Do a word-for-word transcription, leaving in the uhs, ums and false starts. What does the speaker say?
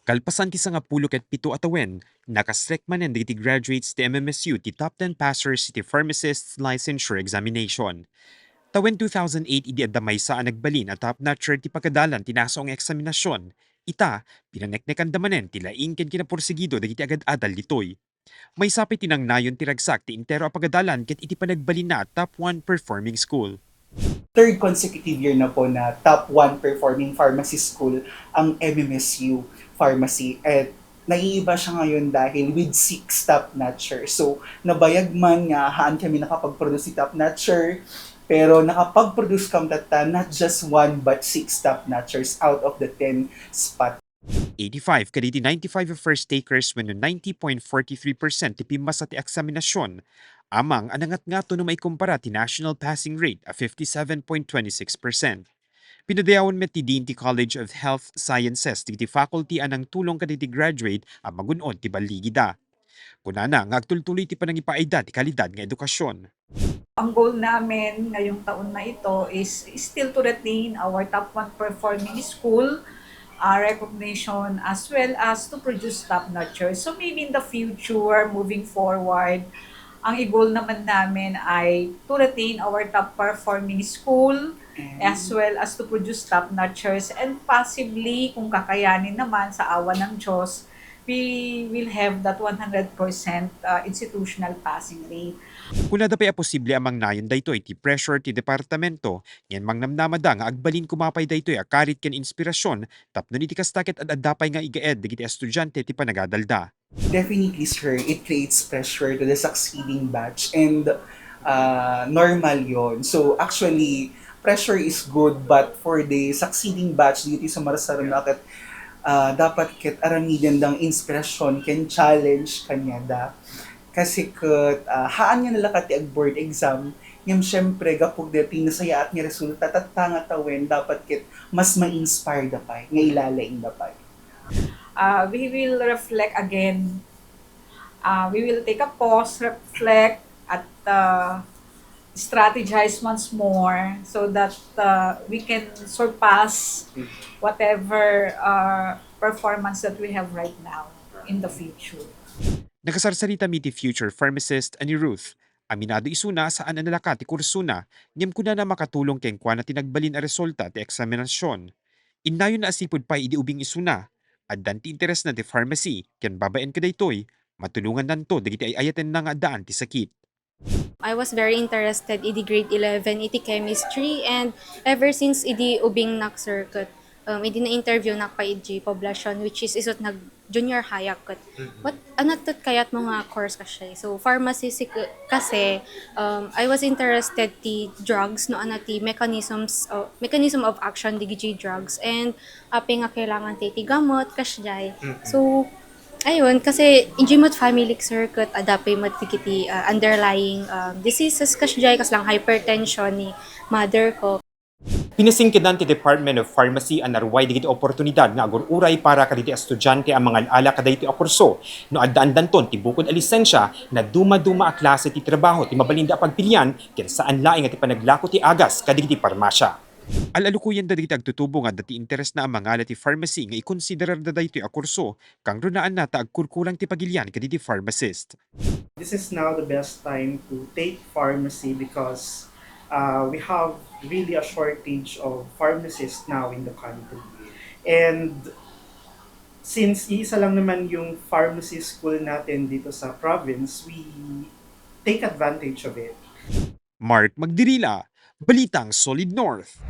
Kalpasan ti sangapulo ket pito a tawen, nakasrek manen dagiti graduates ti M M S U ti top ten passers iti pharmacist's licensure examination. Tawen two thousand eight idi adda maysa a nagbalin a top notcher ti pagadalan ti nasaong eksaminasion. Ita, pinaneknekanda manen ti laing ken kinapursigido dagiti agad-adal ditoy. Maysa pay ti nangnayon ti ragsak ti entero a pagadalan ket iti panagbalinna a top one performing school. Third consecutive year na po na top one performing pharmacy school ang M M S U Pharmacy. At naiiba siya ngayon dahil with six top notcher. So, nabayag man nga haan kami nakapag-produce ni top notcher, pero nakapag-produce kam tatta not just one but six top notchers out of the ten spot. Eighty-five kadagiti ninety-five a first takers wenno ninety point forty-three percent ti pimmasa ti eksaminasion, amang a nangatngato no maikumpara ti national passing rate a fifty-seven point twenty-six percent. Pinadayawan met ti Dean ti College of Health Sciences dagiti faculty a nangtulong kadagiti graduate a magun-od ti balligida. Kunana nga agtultuloy ti panangipaayda ti kalidad nga edukasyon. Ang goal namin ngayong taon na ito is still to retain our top one performing school uh, recognition as well as to produce top notchers. So maybe in the future, moving forward, ang i-goal naman namin ay to retain our top performing school as well as to produce top notchers and possibly kung kakayanin naman sa awa ng Diyos, we will have that one hundred percent uh, institutional passing rate. Kunada pay a posible a mangnayon daytoy ti pressure ti departamento, ngem mangnamnamada nga agbalin koma pay daytoy a karit ken inspirasyon tapno iti kasta ket ad-adda pay nga igaed dagiti estudiante ti panagadalda. Definitely, sir, it creates pressure to the succeeding batch and uh, normal yon. So actually, pressure is good, but for the succeeding batch, dito sa Marsaruna ket uh, dapat ket aramiden dang inspirasyon ken challenge kaniada. Kasi ket uh, haan nga nalakat ti ag-board exam, ngem syempre, gapu deti nasayaat nga resulta, tatta nga tawen, dapat ket mas ma-inspire da pay, nga ilalaing da pay. Uh, we will reflect again. Uh, we will take a pause, reflect, at uh, strategize once more so that uh, we can surpass whatever uh, performance that we have right now in the future. Nakasarsarita met ti future pharmacist a ni Ruth. Aminado isuna a saan a nalakat ti kursona, ngem kunana makatulong kenkuana ti nagbalin a resulta ti eksaminasion. Innayonna a sipud pay idi ubing isuna, addan ti interesna ti pharmacy, ken babaen kadaytoy, matulongannanto dagiti ay-ayatenna nga addaan ti sakit. I was very interested idi grade eleven iti chemistry, and ever since idi ubingnak, sir, ket um, idi na-interviewnak pay idiay poblacion, which is isut' nag-junior high-ak ket, "What, ania ti kayatmo nga course?" kasiay. So pharmacy si-, kasi um, I was interested ti drugs no ania ti mechanisms, uh, mechanism of action dagiti drugs, and apay nga kailangan ti, ti gamot, kasiay. So ayun, kasi idiay met family, sir, ket adda pay met dagiti uh, underlying um, diseases, kasiay, kasla hypertension ni mother ko. Pinasingkedan ti Department of Pharmacy a naruay dagiti oportunidad nga agur-uray para kadagiti estudiante a mangal-ala kadaytoy a kurso no addaandanton ti bukod a lisensia, na dumaduma a klase ti trabaho ti mabalinda a pagpilian ken saan laeng a ti panaglako ti agas kadagiti parmasia. Al-alukuyanda dagiti agtutubo nga adda ti interesna a mangala ti pharmacy nga ikonsiderarda daytoy a kurso, kangrunaanna ta agkurkurang ti pagilian kadagiti pharmacist. This is now the best time to take pharmacy because uh, we have really a shortage of pharmacists now in the country. And since iisa lang naman yung pharmacy school natin dito sa province, we take advantage of it. Mark Magdirila, Balitang Solid North.